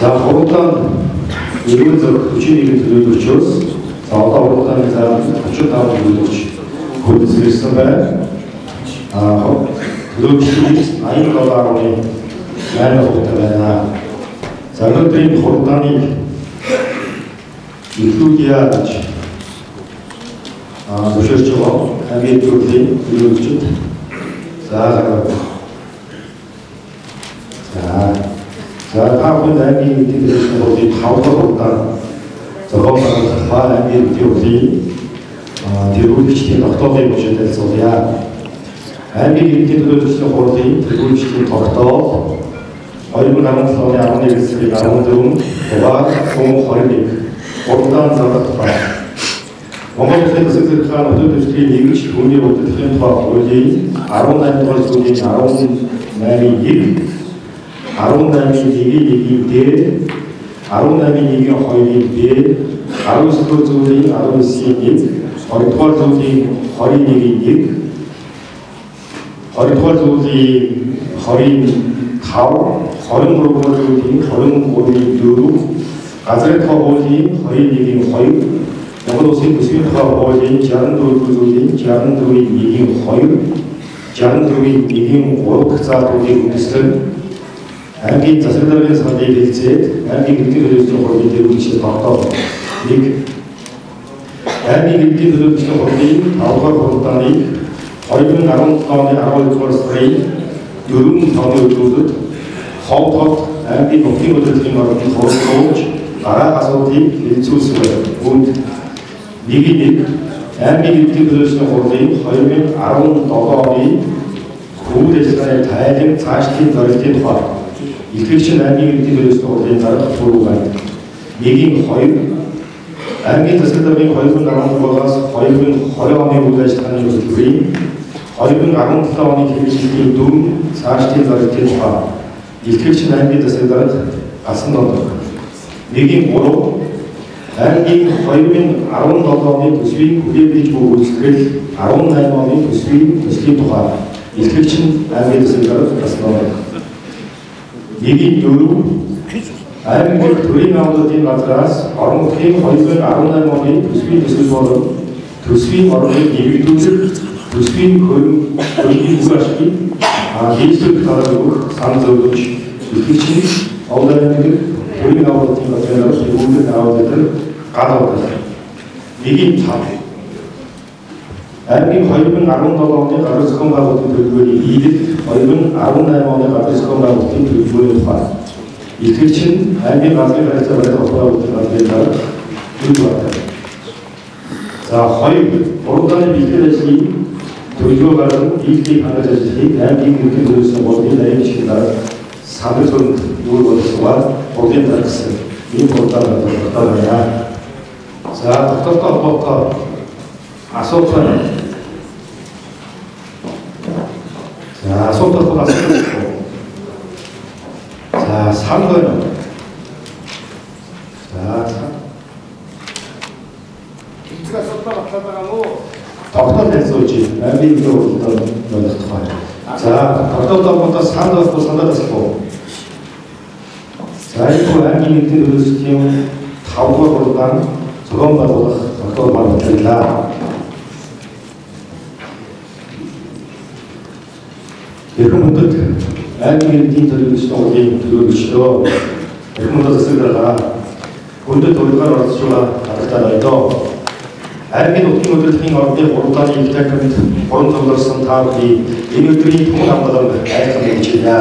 За хуралдаанд эрүүл зөв 41 төлөөлөгчөөс за одоо хуралдааны зам 35 төлөөлөгч хөлдсөн байна. Төлөөлөгчдийн 87.8% байна. За өнөөдрийн хуралдааныг эхлүүлье гэж зөвшөөрч байгаа аймгийн төрлийн төлөөлөгчид за за та бүхэн аймгийн эдийн засгийн хурлын 5 дахь хуралдаан зохион байгуулах тухай аймгийн эдийн хурлын тэргүүлэгчдийн тогтоолыг бушид танилцуулъя. Аймгийн эдийн төлөөлөгчдийн хурлын тэргүүлэгчдийн тогтоол 2017 оны 11 сарын 14 дугаар 121 хуралдаан зарлах тухай Монгол Улсын засаг захиргааны өдөр төвчдийн нэгж түүний удирдлагын тухай хуулийн 18 дугаар зүйлийн 18-ийн 1 18-ийн 1-ийн Д, 18-ийн 1-ийн 2-ийн Б, 19 дугаар зүйлийн 19-ийн 1, 20 дугаар зүйлийн 21-ийн 1, 20 дугаар зүйлийн 20-ийн 5, 23 дугаар зүйлийн 23-ийн 4, газрын тухай хуулийн 21-ийн 2, Монгол Улсын төсвийн тухай хуулийн 64 дугаар зүйлийн 64-ийн 1-ийн 2, 64-ийн 1-ийн 3 дахь заалгуудыг үндэслэн аймгийн засаг даргын саналыг хэлцээд аймгийн эдийн төлөөлөгчдийн хурлын тэргүүлэгчид тогтоол 1. Аймгийн эдийн төлөөлөгчдийн хурлын 5 дугаар хуралдааныг 2017 оны 12 дугаар сарын 4-5-ны өдрүүдэд Ховд хот аймгийн нутгийн удирдлагын оронд хуралдуулж дараах асуудлыг хэлэлцүүлсэн байна. Үүнд 1-1 аймгийн эдийн төлөөлөгчдийн хурлын 2017 оны үйл ажиллагааны тайлан цаашлын зорилтын тухай илтгэгч нь аймгийн эдийн төлөөлөгчдийн хурлын дарга Пүрүү байна. 1-2 аймгийн засаг даргын 2016-аас 2020 оны үйл ажиллагааны хөтөлбөрийн 2017 оны хэрэгжилтийн дүн цаашлын зорилтын тухай илтгэгч нь аймгийн засаг дарга Галсан Дондог. 1-3 аймгийн 2017 оны төсвийн хүлээгдэж буй үйлчлэл 18 оны төсвийн төслийн тухай илтгэгч нь аймгийн засаг дарга Галсан Дондог. 1-4 аймгийн төрийн аудитын газраас орон нутгийн 2018 оны төсвийн төсөл болон төсвийн орлогыг нэвтрүүлэх төсвийн хөрөнгөний үр ашгийг хийлгэх талаар өгөх санал зөвлөж илтгэгч нь Овд аймгийн төрийн аудитын газрын дарга тэргүүлэх аудитор Гал Удал. 1-5 аймгийн 2017 оны газар зохион байгуулалтын төлөвлөгөөний хийлэл 2018 оны газар зохион байгуулалтын төлөвлөгөөний тухай илтгэгч нь аймгийн газрын харилцаа барилга холбоо байгуулалтын газрын дарга Дүр Баатар. За 2 хуралдааны бэлтгэл ажлын төлөвлөгөө гарган дийлхийг хангаж ажиллахыг аймгийн эдийн төлөөлөгчдийн хурлын 81 жишгийн дарга санал зөрөнд үүрэг боловсругаар хурлын дарга гэсэн ийм хуралдааны тогтоол байна. За тогтоолтой холбоотой асуулт байна. За асуулт бол асуулт. За санал байна. За Тэмцэх асуудлаа батлаад байгаа мó? Тогтоол танилцуулж байна. Аймгийн эдийн хуралдаанд болох тухай. За тогтоолтой холбоотой санал бол санал асуулт. За энэ аймгийн эдийн төлөөлөгчдийн 5 дугаар хуралдаан зохион байгуулах тогтоол маань батлаа. Эрхэм хүндэт аймгийн эдийн төлөөлөгчдийн хурлын төлөөлөгчдөө, эрхэм хүндэт засаг дарга, хүндэт урилгаар оролцож байгаа гадагтаа баярлалаа. Аймгийн нутгийн удирдлагын ордны хуралдааны их танхимд хуран цугларсан та бүхний энэ өдрийн түмэн амгалан айлхан мэдэж байна.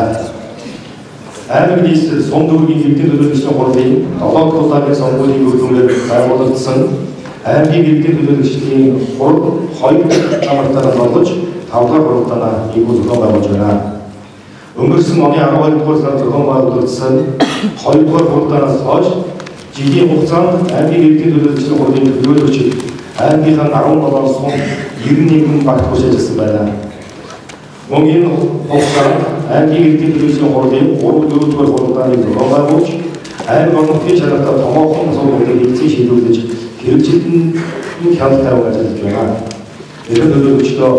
Аймаг нийслэл сум дүүргийн эдийн төлөөлөгчдийн хурлын 7 дахь удаагийн сонгуулийн үр дүнгээр байгуулагдсан аймгийн эдийн төлөөлөгчдийн хурал 2 дахь намартаараа зарлаж 5 дахь хуралдаанаа ийгүү зохион байгуулж байна. Өнгөрсөн оны 12 дугаар сард зохион байгуулагдсан 2 дугаар хуралдаанаас хойш жилийн хугацаанд аймгийн эдийн төлөөлөгчдийн хурлын төлөөлөгчид аймгийнхаа 17 сум 91 багт хурж ажилласан байна. Мөн энэ хугацаанд аймгийн эдийн төлөөлөгчдийн хурлын 3 4 дугаар хуралдааныг зохион байгуулж аймаг орон нутгийн шалгалтаа томоохон асуудлуудыг эцсийн шийдвэрлэж хэрэгжилтэнд хяналт тавиад ажиллаж байна. Эрхэм төлөөлөгчдөө,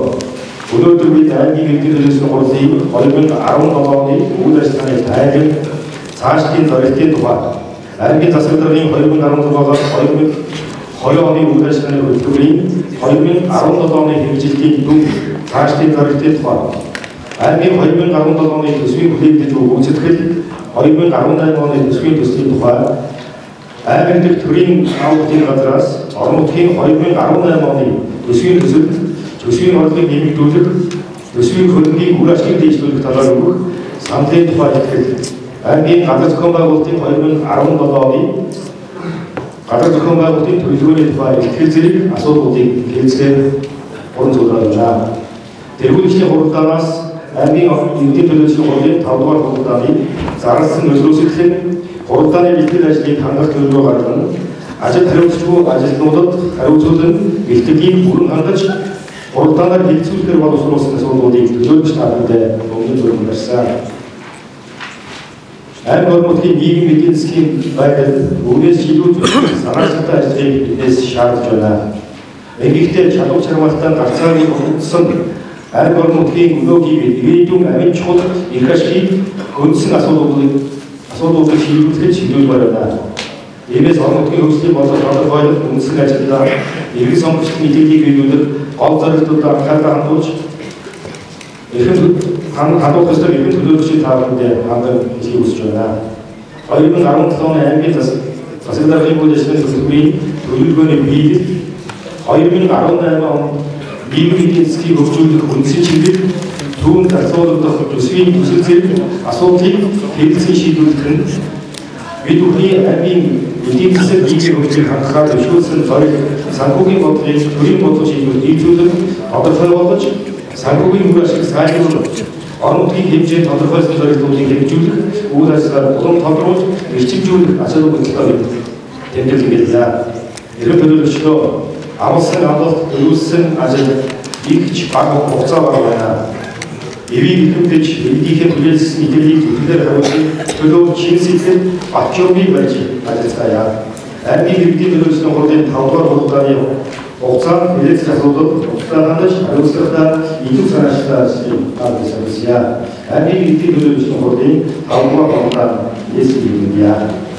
өнөөдөр бид аймгийн эдийн төлөөлөгчдийн хурлын 2017 оны үйл ажиллагааны тайлан цаашлын зорилтын тухай, аймгийн засаг даргын 2016-аас 2020 оны үйл ажиллагааны хөтөлбөрийн 2017 оны хэрэгжилтийн дүн цаашлын зорилтын тухай, аймгийн 2017 оны төсвийн хүлээгдэж гүйцэтгэл 2018 оны төсвийн төслийн тухай, аймаг дэх төрийн аудитын газраас орон нутгийн 2018 оны төсвийн төсөлд төсвийн орлогыг нэмэгдүүлэх, төсвийн хөрөнгийг үр ашгийг дээшлүүлэх талаар өгөх саналын тухай илтгэл, аймгийн газар зохион байгуулалтын 2017 оны газар зохион байгуулалтын төлөвлөгөөний тухай илтгэл зэрэг асуудлуудыг хэлцгээр уран зуураад байна. Тэргүүлэгчдийн хуралдаанаас аймгийн иргэдийн төлөөллийн хурлын 5 дугаар хуралдааны зарласан нөлөөсөлтийн хуралдааны бэлтгэл ажлыг хангах төлөвлөгөө гаргана. Ажил хариуцгүй ажилтнуудад хариуцуулан бэлтгэлийг бүрэн хангаж хуралдаанаар хэлцүүлэхээр боловсруулсан асуудлуудыг төлөөлөгч та бүхэндээ өмнө зурган барьсан. Аймаг орон нутгийн нийгмийн эдийн засгийн байдал үүнээс илүү санаачлалтай ажлыг биднээс шаардж байна. Ингэхдээ чадвар чармайлтаа гарцаагүй тогтсон аймаг орон нутгийн өнөөгийн ирээдүйн амин чухал эрх ашигыг хөндсөн асуудлуудыг шийдвэрлэж чиглүүлмээр байна. Иймээс орон нутгийн хөгжлийн бодлого тодорхойлох үндсэн ажилдаа иргэн сонгогчдын итгэлийг биелүүлэх гол зорилтуудаа анхаарлаа хандуулж эрхэм хандуулах ёстой эрхэм төлөөлөгчийн та бүхэндээ хандан хэлхийг хүсэж байна. 2017 оны аймгийн засаг даргын үйл ажиллагааны төлөвлөгөөний төлөвлөгөөний биелэл 2018 онд нийгмийн эдийн засгийг хөгжүүлэх үндсэн чиглэл түүнд зарцуулагдах төсвийн төсөл зэрэг асуудлыг хэрэгцээ шийдвэрлэх нь бид бүхний аймгийн эдийн засаг нийгмийн хөгжлийг хангахаар зөвшөөрсөн зорилт санхүүгийн бодлогыг төрийн бодлого шийдвэр нийцүүлэн тодорхой болгож санхүүгийн үр ашиг сайжруулах, орон нутгийн хэмжээнд тодорхойлсон зорилтуудыг хэрэгжүүлэх, үйл ажиллагаа улам тодруулж, эрчимжүүлэх ачаал бүгдэлтэй бид тэмдэглэн гэлээ. Эрхэм төлөөлөгчдөө амлсан амлалт төлөвлөсөн ажил их ч бага хугацаа бага байна. Эвийг ихэвчлэн иргэдийнхээ түлээлсэн итгэлийг зүтгэлээр хариуцах төлөө чин сэтгэл бат журмыг барьж ажиллацгаая. Аймгийн иргэдийн төлөөллийн хурлын 5 дугаар хуралдааны хугацаанд хэлэлцэх асуудал утгатай хандаж хариуцлагатай илүү санаачлалтай ажлыг гаргаж ирсэн. Аймгийн иргэдийн төлөөллийн хурлын 5 дугаар хуралдаан нийслэл.